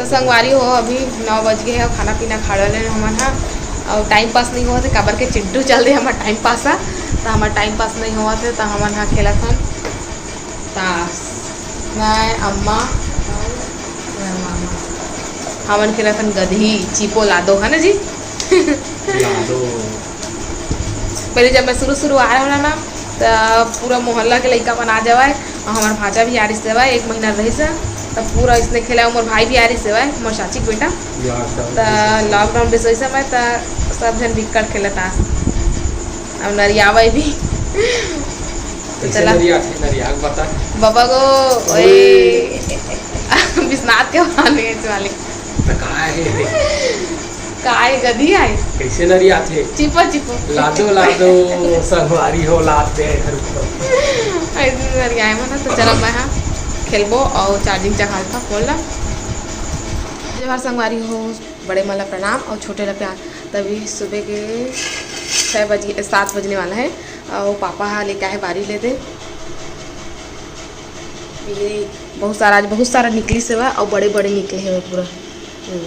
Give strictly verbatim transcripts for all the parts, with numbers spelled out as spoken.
संगवारी हो, अभी नौ बज गे हे अउ खाना पीना खा डरे हमन ह, अउ टाइम पास नहीं होवत हे, काबर के चिंटू चल दे हमर टाइम पास ह, त हमर टाइम पास नहीं होवत हे, त हमन ह खेलत हन ताश। मैं, अम्मा, हमन खेलत हन गधी, चिपो लादो, है ना जी? लादो। पहले जब मैं शुरू शुरू आ रहा हूँ ना, त पूरा मोहल्ला के लइका मन आ जावय, अउ हमर भांचा भी आ रिस हवय, एक महीना रहिस हे, त पूरा इसने खेला, मोर भाई भी आ रिस हवय, मोर चाची के बेटा। लॉकडाउन त के समय। लॉकडाउन के समय, त सब झन बिक्कट खेलत आस, अब नरियावय भी। त कैसे चला। नरियाथे, नरिया के बता। बाबा गो, ओए। ओए। बिस्नात के बहाने ऐसे वाले। त का हे? काय गधी आय? कैसे नरियाथे? चिपो, चिपो। लादो, लादो, संगवारी हो, लाद दे घर ऊपर। ऐसे नरियाए मन, त चला मैं हा खेलबो अउ charging चढ़ा लेथव फोन ला। जोहार संगवारी हो, बड़े मन ला प्रणाम अउ छोटे ला प्यार। तभी सुबह के छः बजे, सात बजने वाला है अउ पापा हा लेके आहे बारी ले दे। ये बहुत सारा, आज बहुत सारा निकलिस हवय अउ बड़े-बड़े निकले हवय पूरा। हम्म।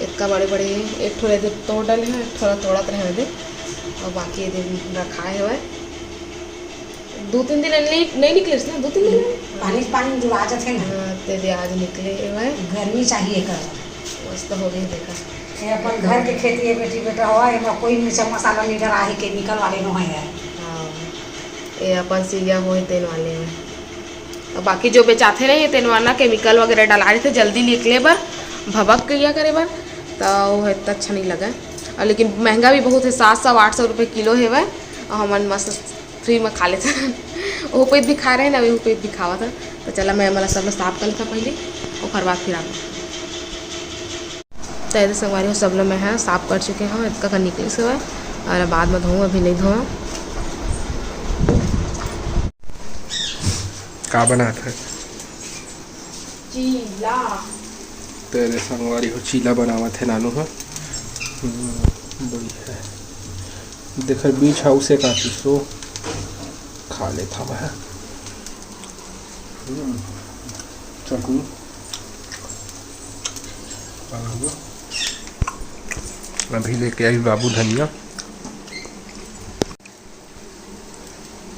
इतका बड़े-बड़े हे, एक ठो एदे तोड़ डाले हे, एक ठो तोड़त रहे एदे, अउ बाकी एदे रखाए हवय। दू तीन दिन ले नइ, नइ निकलिस ना, दू तीन दिन ले? पानी, पानी जुड़ा जाथे ना। हाँ, ते दे आज निकले हवय। गर्मी चाहिए एकर। मस्त हो गई देखा। ये अपन घर के खेती है बेटी बेटा हो, एमा कोई मिर्चा मसाला नहीं डला है, chemical वाले नो है। हाँ, ये अपन सीरिया होए तेन वाले हैं। अउ बाकी जो बेचाथे नहीं, तेन वाला chemical वगैरह डला रहिथे जल्दी निकले बर, भभक के या करे बर, त वो है त अच्छा नहीं लगे। अउ लेकिन महंगा भी बहुत है, सात सौ आठ सौ रुपये किलो हेवय। अउ हमन मस्त free में खा लेथन। वो कोई भी खा रहे ना, वो कोई भी खावत है। त चला, मैं मतलब सब साफ कर लेथव पहले, ओकर बाद फिर आप। त एदे संगवारी हो, सब ल मैं ह साफ कर चुके हव, इतका का निकलिस हवय, अउ बाद में धोऊँ, अभी नहीं धोऊँ। का बनात हे? चीला। त एदे संगवारी हो, चीला बनावत हे नानू ह। हम्म, बढ़िया हे। देख, बीच हाउस एक आती सो खा लेथव मैं। हम्म, चटनी। अभी लेके आई बाबू धनिया।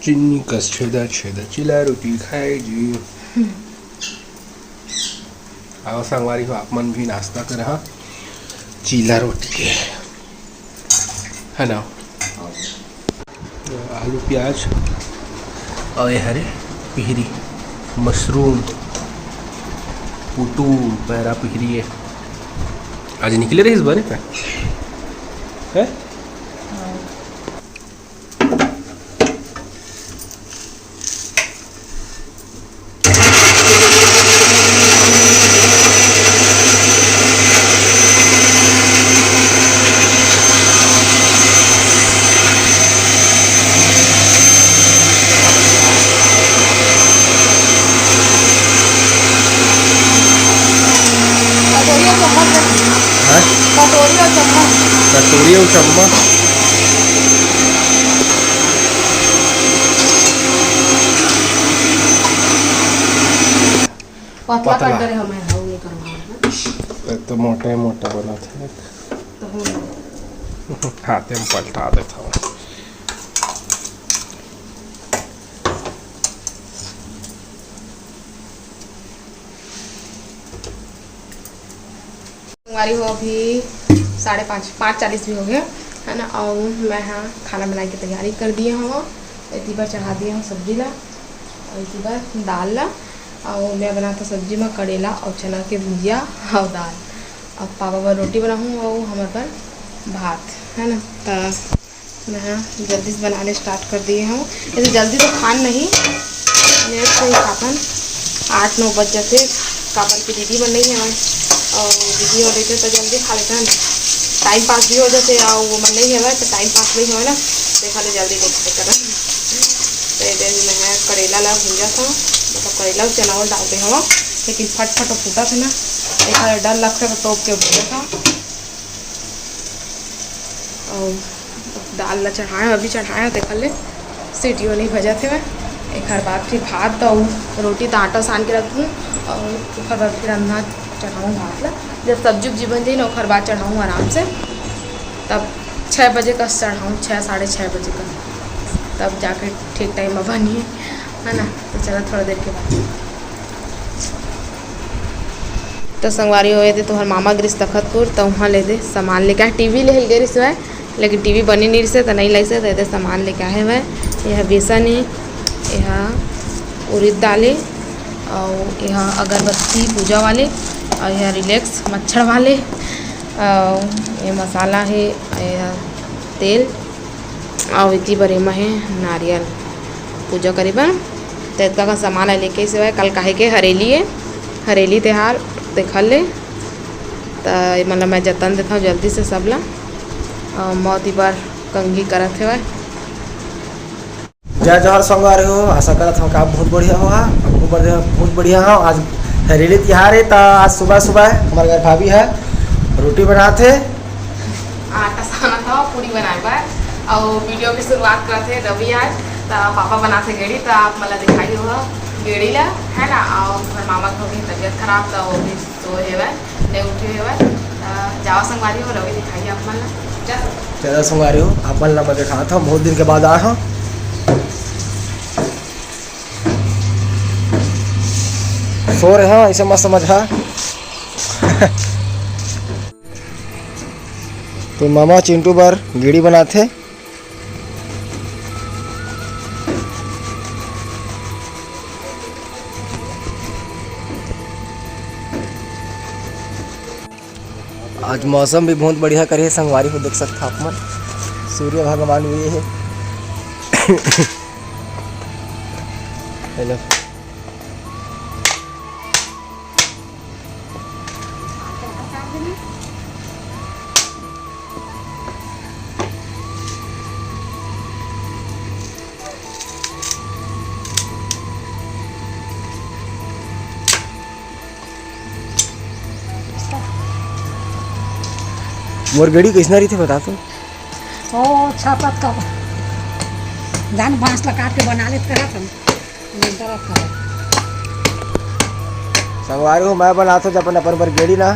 चीनी कस छेदा छेदा चीला रोटी खाए जी। आओ संगवारी हो, आप मन भी नाश्ता करहा चीला रोटी के, है ना? आलू प्याज अउ ये हरे पिहरी, मशरूम, पुटू, पैरा पिहरी है। आज निकले रहिस बने पे, हैं? कटोरी अउ चम्मच। हैं? कटोरी अउ चम्मच। कटोरी अउ चम्मच। पतला पतला। कर डरे हमें, हाँ, नहीं करना है। एक तो मोटा ही मोटा बनाते हैं। तो हम हाथे में पलटा देता हूँ। संगवारी हो, अभी साढ़े पाँच, पाँच चालीस भी हो गया है ना। और मैं हाँ खाना बनाए की तैयारी कर दिए हूँ। एती बर चढ़ा दिए हूँ सब्जी ला, और एती बर दाल ला। और मैं बनाता सब्जी में करेला और चना के भुजिया और दाल। अब पापा बर रोटी बनाहूँ और हमर बर भात, है ना। त मैं ह जल्दी से बनाने start कर दिए हूँ। ऐसे जल्दी तो खान नहीं, लेट से ही खाथन, आठ नौ बज जाथे, काबर के दीदी मन नहीं हवय, और दीदी हो रहिथे तो जल्दी खा लेथन, time pass भी हो जाथे, और वो मन नहीं हवय तो time pass नहीं होय ना, तेखर ले जल्दी देख देख करन। तो ये दे मैं ह करेला ला भूंजत हूँ, मतलब करेला और चना डाल दे हूँ, लेकिन फट फट फूटत है ना, एक डर लगता है तो टोप के भूंजत हूँ। और दाल ला चढ़ाए, अभी चढ़ाए, तेकर ले सीटियो नहीं बजत हे। एकर बाद फिर भात अउ रोटी त आटा सान के रखूँ, और ओकर बाद फिर अंधा चढ़ाऊँ भात ला, जब सब्जी उब्जी बन जाही ना, ओखर बाद चढ़ाऊँ आराम से। तब छः बजे कस चढ़ाऊँ, छः, साढ़े छः बजे कस, तब जाके ठीक टाइम में बनही, है ना। तो चला, थोड़ा देर के बाद। तो संगवारी हो, ये दे तोहर मामा गे रिहिस तखतपुर, तो वहाँ ले दे सामान लेके आए, टीवी ले गे रिहिस हवय, लेकिन टीवी बने नइ रिहिस हे, त नइ लाइस हे, त ये दे सामान लेके आए हवय। ये ह बेसन हे, ये ह उरिद दाल हे, अउ ये ह अगरबत्ती पूजा वाले, अउ ये ह रिलैक्स मच्छर वाले, अउ ये मसाला हे, ये ह तेल, अउ इति बर एमा हे नारियल पूजा करे बर। त एतका कन सामान ह लेके आइस हवय, कल काहे के हरेली हे, हरेली तिहार देखा ले। त एमन ल मैं जतन देथव जल्दी से सब ला, अउ मौत इबर कंघी करत हवय। जय जोहार संगवारी हो, आशा करत हव कि आप बहुत बढ़िया हो। हाँ, हमहू बढ़िया, बहुत बढ़िया हो। आज हरेली तिहार हे, त आज सुबह सुबह हमारे घर भाभी है, रोटी बनात हे। आटा सानत हव पूड़ी बनाए बर, अउ वीडियो की शुरुआत करत हे रवि आज। त पापा बनात हे गेड़ी, त आप मन ला दिखाई हो गेड़ी ला, है ना। अउ हमर मामा के हो गई तबीयत खराब, त वो भी सोए हेवय, नहीं उठे हेवय। त जाओ संगवारी हो, रवि दिखाई आप मन ला। जा सकत चलो संगवारी हो, आप मन ला मैं दिखात हव, बहुत दिन के बाद आए हव। सो रहे हैं, ऐसे मत समझा। तो मामा चिंटू बर गेड़ी बनात हे। आज मौसम भी बहुत बढ़िया करे हे संगवारी हो, देख सकत हव आप मन, सूर्य भगवान भी हे। हेलो। मोर गेड़ी कइसना रहिथे बता तो। ओ छापत का जान बांस ला काट के बना लेत करत हम। संगवारी हो, मैं बनात हो जब अपन, अपन बर गेड़ी ना,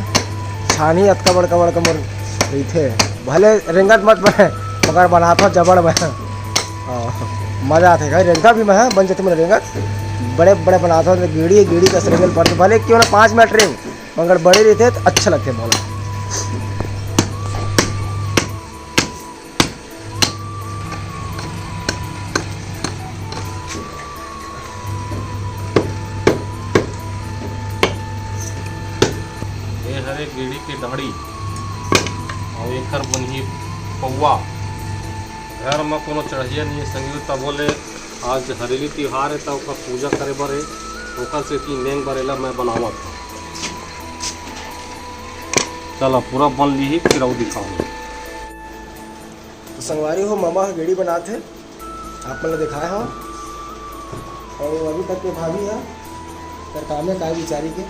छानी अतका बड़का बड़का मोर रहिथे, भले रेंगत मत बने, मगर बनात हो जबड़ में। हाँ, मजा आथे भाई, रेंगत भी मैं, हाँ, बन जाथे मोर रेंगत, बड़े बड़े बनात हो, गेड़ी, गेड़ी कस रेंगल पड़थे, भले क्यों ना पाँच मिनट रेंग, मगर बड़े रहिथे त अच्छा लगथे मोला। ये हरे गेड़ी के डांड़ी अउ एखर बनही पौवा। घर म कोनो चढ़इया नइ हे संगी, तभो ले आज हरेली तिहार हे, त ओकर पूजा करे बर हे, ओकर सेती नेंग बर एला मैं बनावत हंव। चला, पूरा बन लिही, फिर अउ दिखाहूं। तो संगवारी हो, ममा ह गेड़ी बनात हे, आप मन ल दिखाए हव। अउ अभी तक के भाभी ह कर कामे काय बिचारी के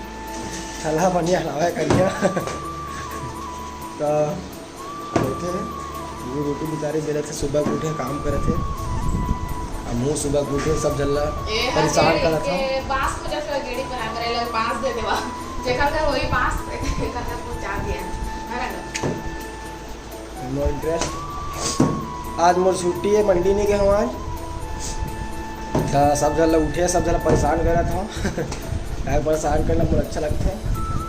ठलहा बनिया हलावे करिया। त बैठे हे, ये रोटी बिचारी बेलत हे, सुबह के उठे काम करत हे। अब मुँह सुबह के उठे, सब जल्ला ए, परेशान हरे करत हे। के बांस पूजा के गेड़ी बनाए बर एला बांस दे देवा। जेकर घर होई बांस, एकर घर पहुंचा दिया। है ना? No interest। आज मोर छुट्टी हे, मंडी नइ गे हंव आज। त सब झन ल उठे, सब झन ल परेशान करत हंव। काय परेशान करना मोर अच्छा लगथे।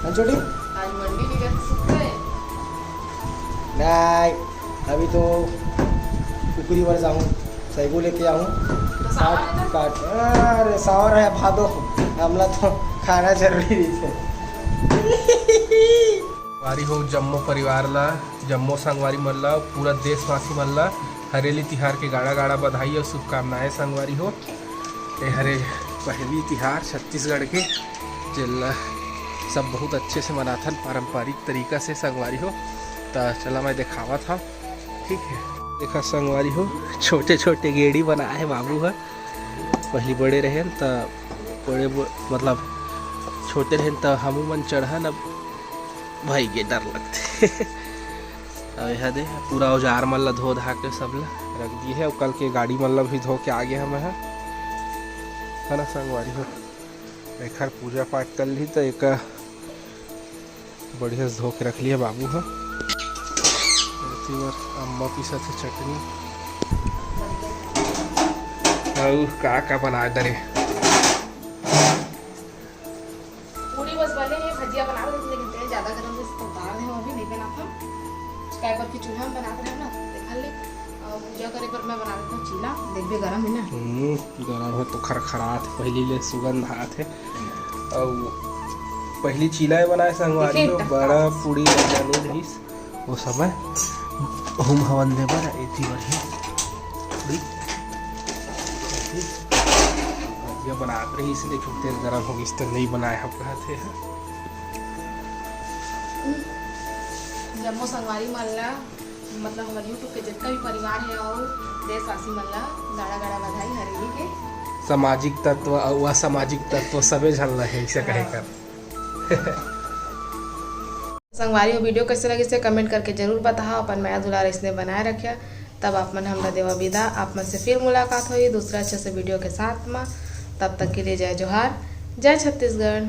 हाँ छोटी? आज मंडी नइ गे त सुखा हे? नहीं, अभी तो कुकरी बर जाहूँ, सैगो लेके आहूँ। तो सावर हे त? काट, अरे सावर हे भादो, हमला तो खाना जरूरी रहिथे। संगवारी हो, जम्मो परिवार ला, जम्मो संगवारी मन ला, पूरा देशवासी मन ला हरेली तिहार के गाड़ा गाड़ा बधाई अउ शुभकामनाएं संगवारी हो। ए हरे पहली तिहार छत्तीसगढ़ के, जेला सब बहुत अच्छे से मनाथन पारंपरिक तरीका से संगवारी हो। त चला मैं देखावत हंव, ठीक है। देखा संगवारी हो, छोटे छोटे गेड़ी बनाए हे बाबू ह। पहली बड़े रहेन त बड़े ब-, मतलब छोटे रहेन त हमू मन चढ़न, अब भाई के डर लगथे। अब एहा दे पूरा औजार मन ला धो धा के सब ला रख दिए हे, अउ कल के गाड़ी मन ला भी धो के आ गे हमें ह, है ना संगवारी हो। एखर पूजा पाठ कर ली त एक बढ़िया से धो के रख लिया बाबू ह। एती बर अम्मा पीसत हे चटनी। अउ का का बनाए दरे? पूरी बस बने हे, भजिया बना दे, लेकिन तेल ज्यादा गरम हे, तो उतार दे, अभी नहीं बनाता। काय बर कि चूल्हा में बनात रहे ना, देखा ले। अउ पूजा करे पर मैं बना देता हूँ चीला, देखबे गरम है ना। हम्म, गरम है तो खरखरात, पहली ले सुगंध आत है। अउ पहली चीला बनाए संगवारी हो, बड़ा पूरी बना नहीं रहीस। वो समय हुम हवन दे बर एती बर ही थोड़ी भजिया बनात रहीस, लेकिन तेल गरम हो गइस त नहीं बनाए हम कहत हे। जम्मो संगवारी मन ला, मतलब हमर YouTube के जितना भी परिवार है और देशवासी मन ला गाड़ा गाड़ा बधाई हरेली के। सामाजिक तत्व अउ असामाजिक तत्व सबे झन ला है, ऐसे कहे कर। संगवारी हो, वीडियो कैसे लगिस हे कमेंट करके जरूर बताओ। अपन मया दुलार इसने बनाए रखिया। तब आप मन हमला देवा विदा। आप मन से फिर मुलाकात होही दूसरा अच्छे से वीडियो के साथ में। तब तक के लिए जय जोहार, जय छत्तीसगढ़।